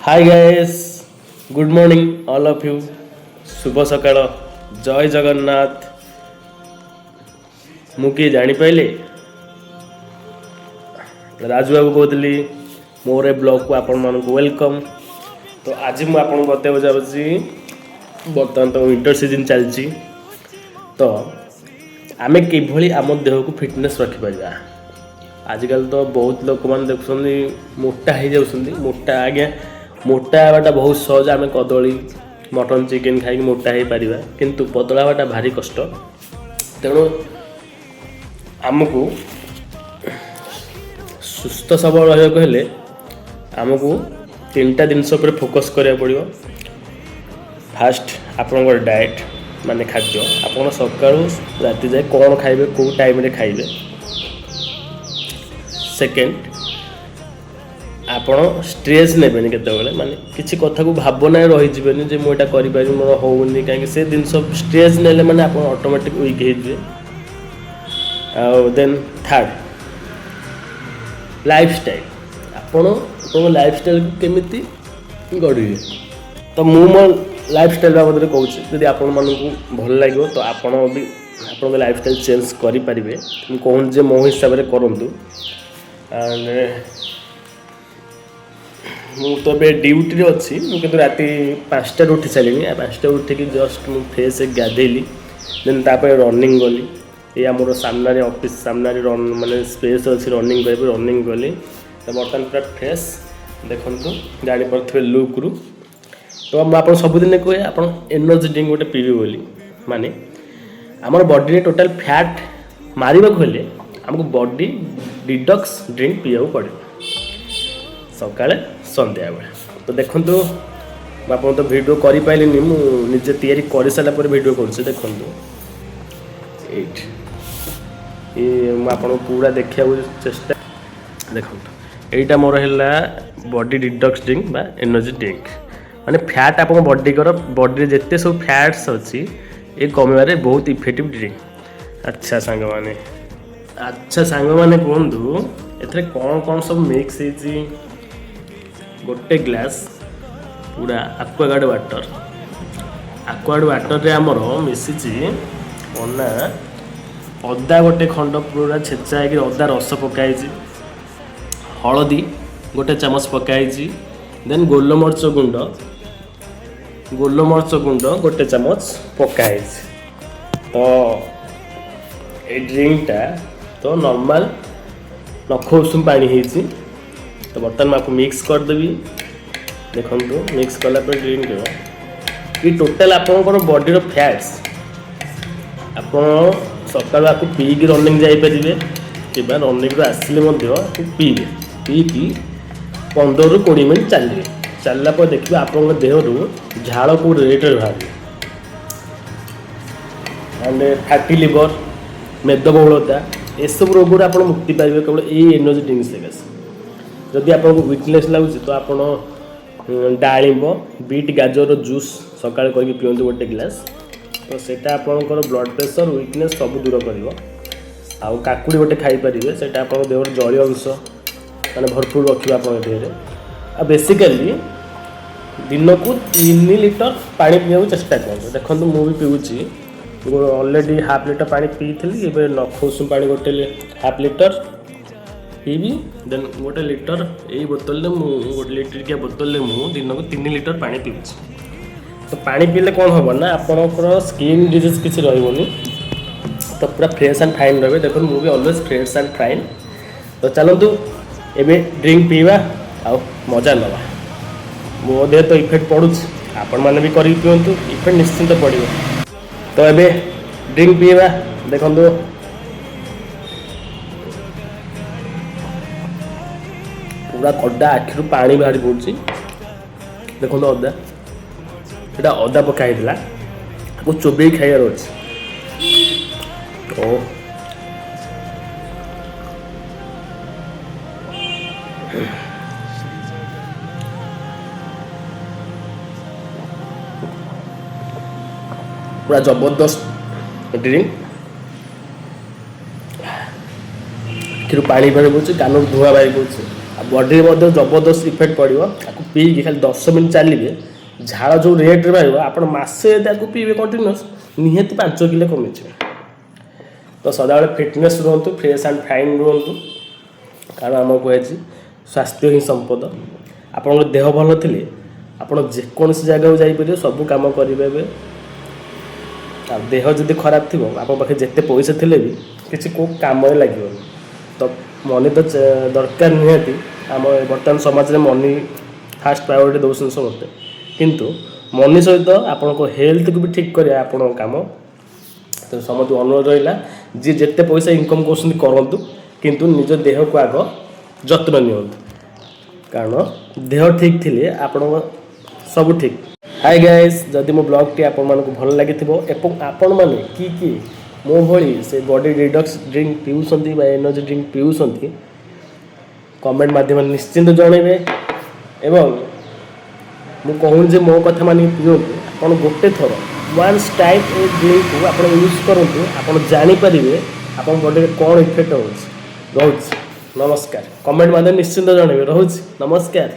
Hi guys, good morning all of you. ଶୁଭ ସକାଳ, ଜୟ ଜଗନ୍ନାଥ। ମୁଁ କିଏ ଜାଣିପାରିଲେ? ରାଜୁ ବାବୁ କହୁଥିଲି। ମୋର ଏ ବ୍ଲଗ୍କୁ ଆପଣମାନଙ୍କୁ welcome. ତ ଆଜି ମୁଁ ଆପଣଙ୍କୁ ବତାଇବାକୁ ଯାଉଛି, ବର୍ତ୍ତମାନ ତ ୱିଣ୍ଟର ସିଜନ୍ ଚାଲିଛି, ତ ଆମେ କିଭଳି ଆମ ଦେହକୁ ଫିଟନେସ୍ ରଖିପାରିବା। ଆଜିକାଲି ତ ବହୁତ ଲୋକମାନେ ଦେଖୁଛନ୍ତି ମୋଟା ହେଇଯାଉଛନ୍ତି। ମୋଟା ଆଜ୍ଞା, ମୋଟା ହେବାଟା ବହୁତ ସହଜ। ଆମେ କଦଳୀ, ମଟନ୍, ଚିକେନ୍ ଖାଇକି ମୋଟା ହେଇପାରିବା, କିନ୍ତୁ ପତଳା ହେବାଟା ଭାରି କଷ୍ଟ। ତେଣୁ ଆମକୁ ସୁସ୍ଥ ସବଳ ରହିବାକୁ ହେଲେ ଆମକୁ ତିନିଟା ଜିନିଷ ଉପରେ ଫୋକସ୍ କରିବାକୁ ପଡ଼ିବ। ଫାଷ୍ଟ ଆପଣଙ୍କର ଡାଏଟ୍, ମାନେ ଖାଦ୍ୟ। ଆପଣ ସକାଳୁ ରାତି ଯାଏ କ'ଣ ଖାଇବେ, କେଉଁ ଟାଇମ୍ରେ ଖାଇବେ। ସେକେଣ୍ଡ, ଆପଣ ଷ୍ଟ୍ରେସ୍ ନେବେନି କେତେବେଳେ, ମାନେ କିଛି କଥାକୁ ଭାବନାରେ ରହିଯିବେନି ଯେ ମୁଁ ଏଇଟା କରିପାରିବି, ମୋର ହେଉନି। କାହିଁକି ସେ ଜିନିଷ ଷ୍ଟ୍ରେସ୍ ନେଲେ ମାନେ ଆପଣ ଅଟୋମେଟିକ୍ ୱିକ୍ ହେଇଯିବେ। ଆଉ ଦେନ୍ ଥାର୍ଡ଼, ଲାଇଫଷ୍ଟାଇଲ୍। ଆପଣ ଆପଣଙ୍କ ଲାଇଫଷ୍ଟାଇଲ୍କୁ କେମିତି ଗଢ଼ିବେ। ତ ମୁଁ ମୋ ଲାଇଫଷ୍ଟାଇଲ୍ ବାବଦରେ କହୁଛି। ଯଦି ଆପଣମାନଙ୍କୁ ଭଲ ଲାଗିବ, ତ ଆପଣ ବି ଆପଣଙ୍କ ଲାଇଫଷ୍ଟାଇଲ୍ ଚେଞ୍ଜ କରିପାରିବେ। ମୁଁ କହୁନି ଯେ ମୋ ହିସାବରେ କରନ୍ତୁ। ଆଣ୍ଡ ମୁଁ ତ ଏବେ ଡ୍ୟୁଟିରେ ଅଛି। ମୁଁ କିନ୍ତୁ ରାତି 5ଟାରୁ ଉଠି ସାରିଲିଣି। ଆଉ 5ଟାରୁ ଉଠିକି ଜଷ୍ଟ ମୁଁ ଫ୍ରେଶ୍ ହେଇକି ଗାଧେଇଲି, ଦେନ୍ ତାପରେ ରନିଂ ଗଲି। ଏଇ ଆମର ସାମ୍ନାରେ, ଅଫିସ୍ ସାମ୍ନାରେ ରନ୍ ମାନେ ସ୍ପେସ୍ ଅଛି ରନିଂ କରିବାକୁ, ରନିଂ କଲି। ତ ବର୍ତ୍ତମାନ ପୁରା ଫ୍ରେଶ୍, ଦେଖନ୍ତୁ, ଜାଣିପାରୁଥିବେ ଲୁକ୍ରୁ। ତ ମୁଁ ଆପଣ ସବୁଦିନ କୁହେ, ଆପଣ ଏନର୍ଜି ଡ୍ରିଙ୍କ ଗୋଟେ ପିଇବେ ବୋଲି। ମାନେ ଆମର ବଡ଼ିରେ ଟୋଟାଲ୍ ଫ୍ୟାଟ୍ ମାରିବାକୁ ହେଲେ ଆମକୁ ବଡି ଡିଟକ୍ସ ଡ୍ରିଙ୍କ ପିଇବାକୁ ପଡ଼ିବ ସକାଳେ, ସନ୍ଧ୍ୟାବେଳେ। ତ ଦେଖନ୍ତୁ, ମୁଁ ଆପଣ ତ ଭିଡ଼ିଓ କରିପାରିଲିନି, ମୁଁ ନିଜେ ତିଆରି କରିସାରିଲା ପରେ ଭିଡ଼ିଓ କରୁଛି। ଦେଖନ୍ତୁ ଏଇଠି, ଇଏ ମୁଁ ଆପଣଙ୍କୁ ପୁରା ଦେଖିବାକୁ ଚେଷ୍ଟା। ଦେଖନ୍ତୁ, ଏଇଟା ମୋର ହେଲା ବଡି ଡିଟକ୍ସ ଡ୍ରିଙ୍କ ବା ଏନର୍ଜି ଡ୍ରିଙ୍କ। ମାନେ ଫ୍ୟାଟ୍ ଆପଣଙ୍କ ବଡ଼ିରେ ଯେତେ ସବୁ ଫ୍ୟାଟ୍ସ ଅଛି, ଏ କମିବାରେ ବହୁତ ଇଫେକ୍ଟିଭ୍ ଡ୍ରିଙ୍କ। ଆଚ୍ଛା ସାଙ୍ଗମାନେ, କୁହନ୍ତୁ ଏଥିରେ କ'ଣ କ'ଣ ସବୁ ମିକ୍ସ ହେଇଛି? ଗୋଟେ ଗ୍ଲାସ୍ ପୁରା ଆକ୍ୱାଗାର୍ଡ଼ ୱାଟର୍। ଆକ୍ୱାଗାର୍ଡ଼ ୱାଟର୍ରେ ଆମର ମିଶିଛି କ'ଣ ନା ଅଦା ଗୋଟେ ଖଣ୍ଡ ପୁରା ଛେଚା ହେଇକି ଅଦା ରସ ପକା ହେଇଛି, ହଳଦୀ ଗୋଟେ ଚାମଚ ପକା ହେଇଛି, ଦେନ୍ ଗୋଲମରିଚ ଗୁଣ୍ଡ ଗୋଟେ ଚାମଚ ପକା ହେଇଛି। ତ ଏଇ ଡ୍ରିଙ୍କଟା ତ ନର୍ମାଲ ନଖ ଉଷୁମ ପାଣି ହେଇଛି। ତ ବର୍ତ୍ତମାନ ମୁଁ ଆକୁ ମିକ୍ସ କରିଦେବି। ଦେଖନ୍ତୁ, ମିକ୍ସ କଲା ପରେ ଡ୍ରିଙ୍କ ଏ ଟୋଟାଲ୍ ଆପଣଙ୍କର ବଡ଼ିର ଫ୍ୟାଟ୍ସ। ଆପଣ ସକାଳୁ ଆକୁ ପିଇକି ରନିଂ ଯାଇପାରିବେ କିମ୍ବା ରନିଂରୁ ଆସିଲେ ମଧ୍ୟ ଆକୁ ପିଇବେ। ପିଇକି 15ରୁ 20 ମିନିଟ୍ ଚାଲିବେ। ଚାଲିଲା ପରେ ଦେଖିବେ ଆପଣଙ୍କ ଦେହରୁ ଝାଳ କେଉଁ ରେଟ୍ରେ ବାହାରିବ। ଆଣ୍ଡ ଫ୍ୟାଟି ଲିଭର, ମେଦବହୁଳତା, ଏସବୁ ରୋଗରୁ ଆପଣ ମୁକ୍ତି ପାଇବେ କେବଳ ଏଇ ଏନର୍ଜି ଡ୍ରିଙ୍କସ୍ ସକାଶେ। ଯଦି ଆପଣଙ୍କୁ ୱିକନେସ୍ ଲାଗୁଛି, ତ ଆପଣ ଡାଳିମ୍ବ, ବିଟ୍, ଗାଜରର ଜୁସ୍ ସକାଳେ କରିକି ପିଅନ୍ତୁ ଗୋଟେ ଗ୍ଲାସ୍। ତ ସେଇଟା ଆପଣଙ୍କର ବ୍ଲଡ଼ ପ୍ରେସର, ୱିକନେସ୍ ସବୁ ଦୂର କରିବ। ଆଉ କାକୁଡ଼ି ଗୋଟେ ଖାଇପାରିବେ, ସେଇଟା ଆପଣଙ୍କ ଦେହର ଜଳୀୟ ଅଂଶ ମାନେ ଭରପୁର ରଖିବ ଆପଣଙ୍କ ଦେହରେ। ଆଉ ବେସିକାଲି ଦିନକୁ 3 ଲିଟର ପାଣି ପିଇବାକୁ ଚେଷ୍ଟା କରନ୍ତୁ। ଦେଖନ୍ତୁ, ମୁଁ ବି ପିଉଛି। ମୁଁ ଅଲରେଡ଼ି ହାଫ୍ ଲିଟର ପାଣି ପିଇଥିଲି। ଏବେ ନଖ ଉଷୁମ ପାଣି ଗୋଟେ ହାଫ୍ ଲିଟର ପିଇବି, ଦେନ୍ ଗୋଟେ ଲିଟର ଏଇ ବୋତଲରେ ମୁଁ, ଗୋଟେ ଲିଟରିକିଆ ବୋତଲରେ ମୁଁ ଦିନକୁ 3 ଲିଟର ପାଣି ପିଉଛି। ତ ପାଣି ପିଇଲେ କ'ଣ ହେବ ନା ଆପଣଙ୍କର ସ୍କିନ୍ ଡିଜିଜ୍ କିଛି ରହିବନି, ତ ପୁରା ଫ୍ରେଶ୍ ଆଣ୍ଡ ଫାଇନ୍ ରହିବେ। ଦେଖନ୍ତୁ, ମୁଁ ବି ଅଲୱେଜ୍ ଫ୍ରେଶ୍ ଆଣ୍ଡ ଫାଇନ୍। ତ ଚାଲନ୍ତୁ, ଏବେ ଡ୍ରିଙ୍କ ପିଇବା ଆଉ ମଜା ନେବା। ମୋ ଦେହ ତ ଇଫେକ୍ଟ ପଡ଼ୁଛି, ଆପଣମାନେ ବି କରିକି ପିଅନ୍ତୁ, ଇଫେକ୍ଟ ନିଶ୍ଚିନ୍ତ ପଡ଼ିବ। ତ ଏବେ ଡ୍ରିଙ୍କ ପିଇବା। ଦେଖନ୍ତୁ, ପୁରା କଡ଼ା, ଆଖିରୁ ପାଣି ବାହାରି ପଡ଼ୁଛି। ଦେଖନ୍ତୁ, ଅଦା, ଏଇଟା ଅଦା ପକା ହେଇଥିଲା, ତାକୁ ଚୋବେଇ ଖାଇବାର ଅଛି। ଓ, ପୁରା ଜବରଦସ୍ତ ଡ୍ରିଙ୍କ। ଆଖିରୁ ପାଣି ବାହାରି ପଡ଼ୁଛି, କାନରୁ ଧୂଆଁ ବାହାରି ପଡ଼ୁଛି। ଆଉ ବଡ଼ିରେ ମଧ୍ୟ ଜବରଦସ୍ତ ଇଫେକ୍ଟ ପଡ଼ିବ। ଆକୁ ପିଇକି ଖାଲି 10 ମିନିଟ୍ ଚାଲିବେ, ଝାଳ ଯେଉଁ ରେଟ୍ରେ ବାହାରିବ, ଆପଣ ମାସେ ଯଦି ଆକୁ ପିଇବେ କଣ୍ଟିନ୍ୟୁଅସ୍, ନିହାତି 5 କିଲୋ କମିଯିବେ। ତ ସଦାବେଳେ ଫିଟନେସ୍ ରୁହନ୍ତୁ, ଫ୍ରେଶ୍ ଆଣ୍ଡ ଫାଇନ୍ ରୁହନ୍ତୁ। କାରଣ ଆମକୁ କୁହାଯାଇଛି, ସ୍ୱାସ୍ଥ୍ୟ ହିଁ ସମ୍ପଦ। ଆପଣଙ୍କ ଦେହ ଭଲ ଥିଲେ ଆପଣ ଯେକୌଣସି ଜାଗାକୁ ଯାଇପାରିବେ, ସବୁ କାମ କରିପାରିବେ। ଆଉ ଦେହ ଯଦି ଖରାପ ଥିବ, ଆପଣଙ୍କ ପାଖରେ ଯେତେ ପଇସା ଥିଲେ ବି କିଛି କେଉଁ କାମରେ ଲାଗିବନି। ତ ମନି ତ ଦରକାର ନିହାତି। ଆମ ବର୍ତ୍ତମାନ ସମାଜରେ ମନି ଫାଷ୍ଟ ପ୍ରାୟୋରିଟି ଦେଉଛନ୍ତି ସମସ୍ତେ। କିନ୍ତୁ ମନି ସହିତ ଆପଣଙ୍କ ହେଲ୍ଥକୁ ବି ଠିକ୍ କରିବା ଆପଣଙ୍କ କାମ। ତ ସମସ୍ତଙ୍କୁ ଅନୁରୋଧ ରହିଲା, ଯିଏ ଯେତେ ପଇସା ଇନକମ୍ କରୁଛନ୍ତି କରନ୍ତୁ, କିନ୍ତୁ ନିଜ ଦେହକୁ ଆଗ ଯତ୍ନ ନିଅନ୍ତୁ। କାରଣ ଦେହ ଠିକ୍ ଥିଲେ ଆପଣଙ୍କ ସବୁ ଠିକ୍। ହାଇ ଗାଇସ୍, ଯଦି ମୋ ବ୍ଲଗ୍ଟି ଆପଣମାନଙ୍କୁ ଭଲ ଲାଗିଥିବ ଏବଂ ଆପଣମାନେ କି କିଏ ମୋ ଭଳି ସେ ବଡି ଡିଟକ୍ସ ଡ୍ରିଙ୍କ ପିଉଛନ୍ତି ବା ଏନର୍ଜି ଡ୍ରିଙ୍କ ପିଉଛନ୍ତି, କମେଣ୍ଟ ମାଧ୍ୟମରେ ନିଶ୍ଚିନ୍ତ ଜଣାଇବେ। ଏବଂ ମୁଁ କହୁନି ଯେ ମୋ କଥା ମାନିକି ପିଅନ୍ତୁ। ଆପଣ ଗୋଟେ ଥର, ୱାନ୍ସ ଟାଇମ୍ ଏ ଡ୍ରିଙ୍କକୁ ଆପଣ ୟୁଜ୍ କରନ୍ତୁ, ଆପଣ ଜାଣିପାରିବେ ଆପଣଙ୍କ ବଡ଼ିରେ କ'ଣ ଇଫେକ୍ଟ ହେଉଛି। ରହୁଛି, ନମସ୍କାର। କମେଣ୍ଟ ମାଧ୍ୟମରେ ନିଶ୍ଚିନ୍ତ ଜଣାଇବେ। ରହୁଛି, ନମସ୍କାର।